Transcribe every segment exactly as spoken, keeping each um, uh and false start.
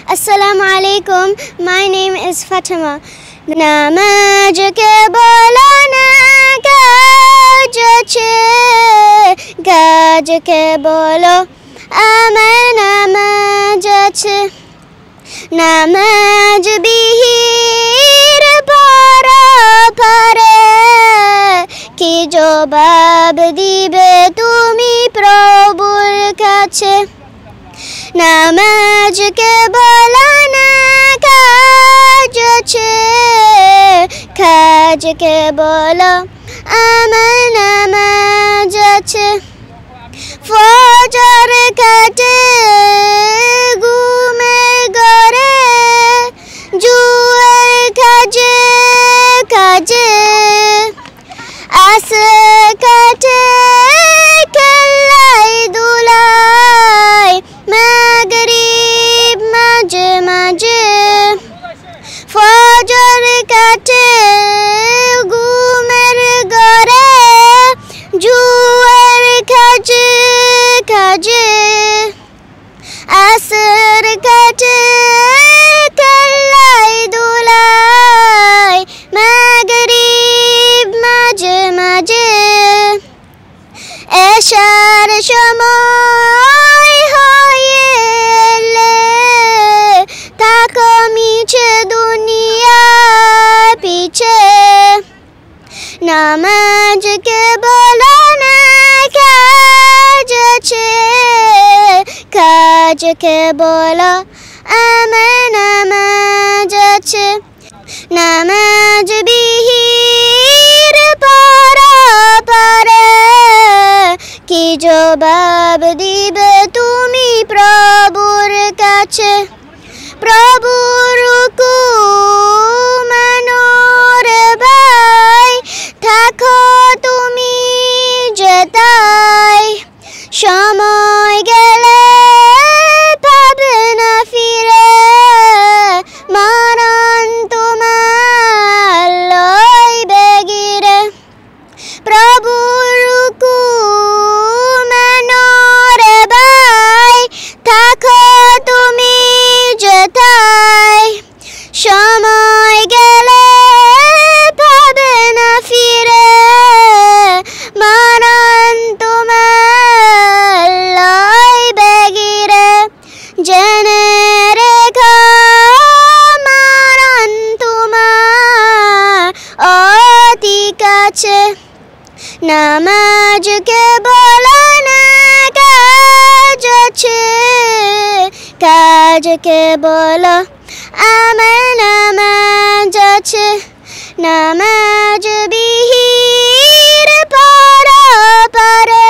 Assalamu alaikum, my name is Fatima. নামাজকে বলো না কাজ আছে, কাজকে বলো আমার নামাজ আছে। নামাজ বিহীন পরপারে, কি জবাব দিবে তুমি প্রভুর কাছে? নামাজকে বলো না কাজ আছে, কাজকে বলো আমার নামাজ আছে। ফজর কাটে ঘুমের ঘরে, জুয়ার কাজে কাজে। আসর কাটে খেলায় ধুলায়, মাগরিব মাঝে মাঝে। ফজর কাটে ঘুমের ঘরে, জুয়ার কাজে কাজে। আসর কাটে খেলায় ধুলায়, মাগরিব মাঝে মাঝে। এশার সময় হয়ে এলে, থাকো মিছে দুনিয়ার পিছে। নামাজকে বলো না কাজ আছে, কাজকে বলো আমার নামাজ আছে। নামাজ বিহীন পরপারে, কি জবাব দিবে তুমি প্রভুর কাছে? প্রভুর হুকুম মানো রে ভাই, থাকো তুমি যেথায়। সময় গেলে পাবে না ফিরে, মরণ তোমার লইবে গিরে। প্রভুর হুকুম মানো রে ভাই, থাকো তুমি যেথায়। সময় গেলে পাবে না ফিরে, মরণ তোমার লইবে গিরে। জেনে রেখো, মরণ তোমার অতি কাছে। নামাজকে বলো না কাজ আছে, কাজকে বলো আমার নামাজ আছে। নামাজ বিহীন পরপারে,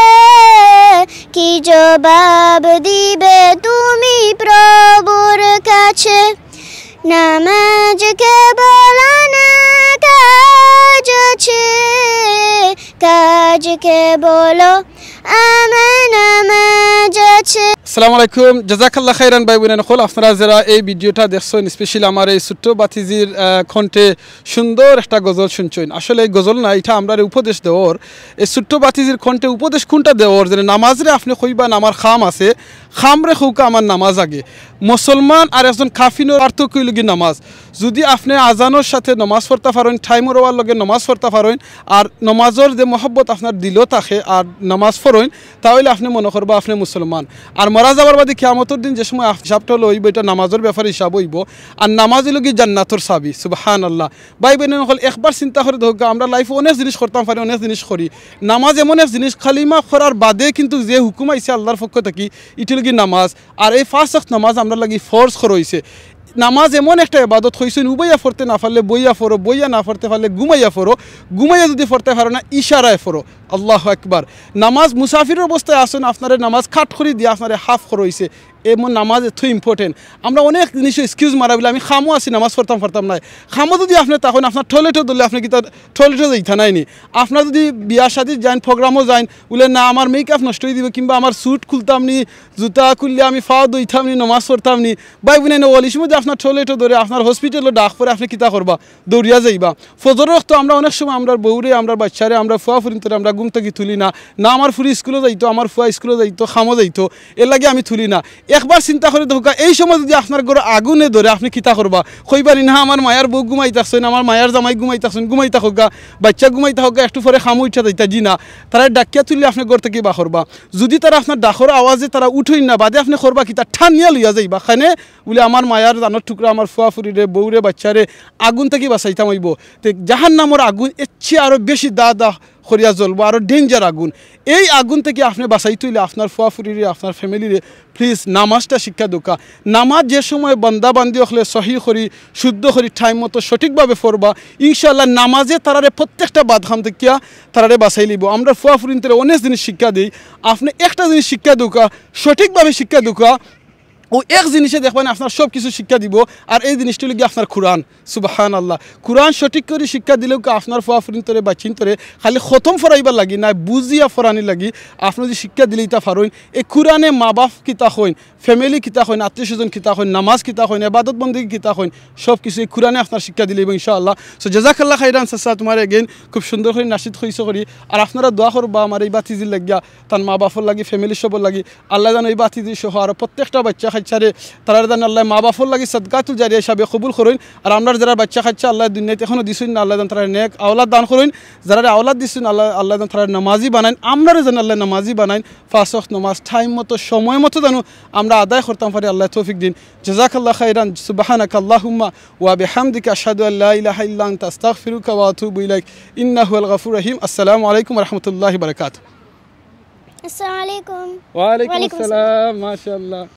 কি জবাব দিবে তুমি প্রভুর কাছে? নামাজকে বলো না কাজ আছে, কাজকে বলো আমার নামাজ আছে। আসসালামু আলাইকুম, জাযাকাল্লাহ খাইরান ভাই বইনাইন অকল। আপনারা যেরা এই ভিডিওটা দেখছইন, specially আমার এই ছোট্ট ভাতিজির, আহ, কণ্ঠে সুন্দর একটা গজল শুনছইন। আসলে এই গজল না, ইটা আমরারে উপদেশ দেওর। এই ছোট্ট ভাতিজির কণ্ঠে উপদেশ কুনটা দেওর? যেনে নামাজরে আপনে কইবা না, আমার কাম আছে, কামরে কউক্কা আমার নামাজ আগে। মুসলমান আর একজন কাফিরর পার্থক্য অইলো গি নামাজ। যুদি আপনে আজানর সাথে নামাজ পড়তা পারইন, টাইমর অওয়ার লগে নামাজ পড়তা পারইন, আর নামাজর যে মহব্বত আপনার দিলো থাকে আর নামাজ পড়ইন, তা অইলে আপনে মনো করবা আপনে মুসলমান। আর মরা যাবার বাদে কিয়ামতর দিন যে সময় হিসাবটা অইবো, ইটা নামাজর ব্যাপারে হিসাব অইবো। আর নামাজ অইলো গি জান্নাতর চাবি। সুবহানাল্লাহ। ভাই বইনাইন অকল, একবার চিন্তা করি দেখউক্কা, আমরা লাইফো অনেক জিনিস করতাম পারি, অনেক জিনিস করি। নামাজ এমন এক জিনিস, কালিমা পড়ার বাদে কিন্তু যে হুকুম আইছে আল্লার পক্ষ থাকি, ইটা অইলো গি নামাজ। আর এই পাঁচ ওয়াক্ত নামাজ আমরার লাগি ফরজ করা অইছে। নামাজ এমন একটা ইবাদত, কইছইন, উবাইয়া পড়তে না পারলে বইয়া পড়ো, বইয়া না পড়তে পারলে ঘুমাইয়া পড়ো, ঘুমাইয়া যুদি পড়তে পারো না, ইশারায় পড়ো। আল্লাহু আকবার। নামাজ মুসাফিরর অবস্থায় আছইন, আপনারে নামাজ কাট করি দিয়া আপনারে হাফ করা অইছে। এমন নামাজ এত important। আমরা অনেক জিনিসো excuse মারা বলে, "আমি কামো আছি, নামাজ পড়তাম পারতাম নায়।" কামো যুদি আপনে থাকইন, আপনার টয়লেটো ধরলে আপনে কিতা টয়লেটো যাইতা নায় নি? আপনার যুদি বিয়া শাদিত যাইন, প্রোগ্রামো যাইন, বলে, "না, আমার মেকআপ নষ্ট অই দিবো, কিংবা আমার স্যুট খুলতাম নি, জুতা খুললে আমি পাও ধইতাম নি, নামাজ পড়তাম নি।" ভাই বইনাইন অকল, ই সময় যুদি আপনার টয়লেটো ধরে, আপনার হসপিটালো ডাক পড়ে, আপনে কিতা করবা? দৌড়িয়া যাইবা। ফজরর ওয়াক্ত আমরা অনেক সময় আমরার বউরে, আমরার বাইচ্চারে, আমরার ফুয়া ফুরিন্তরে আমরা ঘুম থাকি তুলি না। না আমার ফুরি স্কুলো যাইতো, আমার ফুয়া স্কুলো যাইতো, কামো যাইতো, এরলাগি আমি তুলি না। একবার চিন্তা করি দেখউক্কা, এই সময় যুদি আপনার ঘরো আগুনে ধরে, আপনে কিতা করবা? কইবা নি, "না, আমার মায়ার বউ ঘুমাই থাকছইন, আমার মায়ার জামাই ঘুমাই থাকছইন, ঘুমাই থাকউক্কা, বাইচ্চা ঘুমাই থাকউক্কা, একটু পরে খামো উঠিয়া যাইতা।" জি না, তারারে ডাকিয়া তুলি আপনে ঘর থাকি বার করবা। যুদি তারা আপনার ডাকর আওয়াজে তারা উঠইন না, বাদে আপনে করবা কিতা? টানিয়া লইয়া যাইবা। কেনে? বুলে, "আমার মায়ার জানর টুকরা, আমার ফুয়া ফুরিরে, বউরে, বাইচ্চারে আগুন থাকি বাঁচাইতাম অইবো।" তে জাহান্নামর আগুন এর চেয়ে আরো বেশি দা দা করিয়া জ্বলবো, আরো danger আগুন। এই আগুন থাকি আপনে বাঁচাইতে অইলে আপনার ফুয়া ফুরিরে, আপনার family রে please নামাজটা শিক্ষা দেউক্কা। নামাজ যে সময় বান্দা বান্দি অকলে সহি করি, শুদ্ধ করি, time মতো সঠিকভাবে পড়বা, ইনশাআল্লাহ নামাজে তারারে প্রত্যেকটা বাদ কাম থাকিয়া তারারে বাঁচাই লইবো। আমরা ফুয়া ফুরিন্তরে অনেক জিনিস শিক্ষা দেই, আপনে একটা জিনিস শিক্ষা দেউক্কা, সঠিকভাবে শিক্ষা দেউক্কা। অউ এক জিনিসে দেখবা নি আপনার সব কিছু শিক্ষা দিবো। আর এই জিনিসটা অইলো গিয়া আপনার কুরআন। সুবহানাল্লাহ। কুরআন সঠিক করি শিক্ষা দিলেউ কি আপনার ফুয়া ফুরিন্তরে, বাইচ্চাইন্তরে খালি খতম পড়াইবার লাগি নায়, বুঝিয়া পড়ানির লাগি। আপনে যুদি শিক্ষা দিলাইতা পারইন, এই কুরআনে মা বাপ কিতা কইন, family কিতা কইন, আত্মীয় স্বজন কিতা কইন, নামাজ কিতা কইন, ইবাদত বন্দেগী কিতা কইন, সব কিছু এই কুরআনে আপনার শিক্ষা দিলাইবো ইনশাআল্লাহ। So জাযাকাল্লাহ খাইরান চাচা, তুমারে again খুব সুন্দর করি নাশিদ কইছো করি। আর আপনারা দোয়া করবা আমার এই ভাতিজির লাগিয়া, তান মা বাপর লাগি, family সবর লাগি। আল্লায় যেন এই ভাতিজি সহ আরো প্রত্যেকটা বাইচ্চা কাইচ্চারে, তারারে যেন আল্লায় মা বাপর লাগি সদকাতুল জারিয়া হিসাবে কবুল করইন। আর আমরার যেরার বাইচ্চা কাইচ্চা আল্লায় দুনিয়াত এখনো দিছইন না, আল্লায় যেন তারারে নেক আওলাদ দান করইন। যেরারে আওলাদ দিছইন আল্লায়, আল্লায় যেন তারারে নামাজি বানাইন, আমরারে যেন আল্লায় নামাজি বানাইন। পাঁচ ওয়াক্ত নামাজ time মতো, সময় মতো যেন আমরা আদায় করতাম পারি, আল্লায় তৌফিক দিন। জাযাকাল্লাহ খাইরান, সুবহানাকাল্লাহুম্মা ওয়া বিহামদিকা, আশহাদু আল্লা ইলাহা ইল্লা আনতা, আস্তাগফিরুকা ওয়া আতুবু ইলাইক। ইন্নাহু হুয়াল গাফুরুর রহিম। আসসালামু আলাইকুম ওয়া রাহমাতুল্লাহি ওয়া বারাকাতুহু। আসসালামু আলাইকুম। ওয়া আলাইকুম ওয়া আলাইকুম আসসালাম। আসসালাম, মাশাআল্লাহ।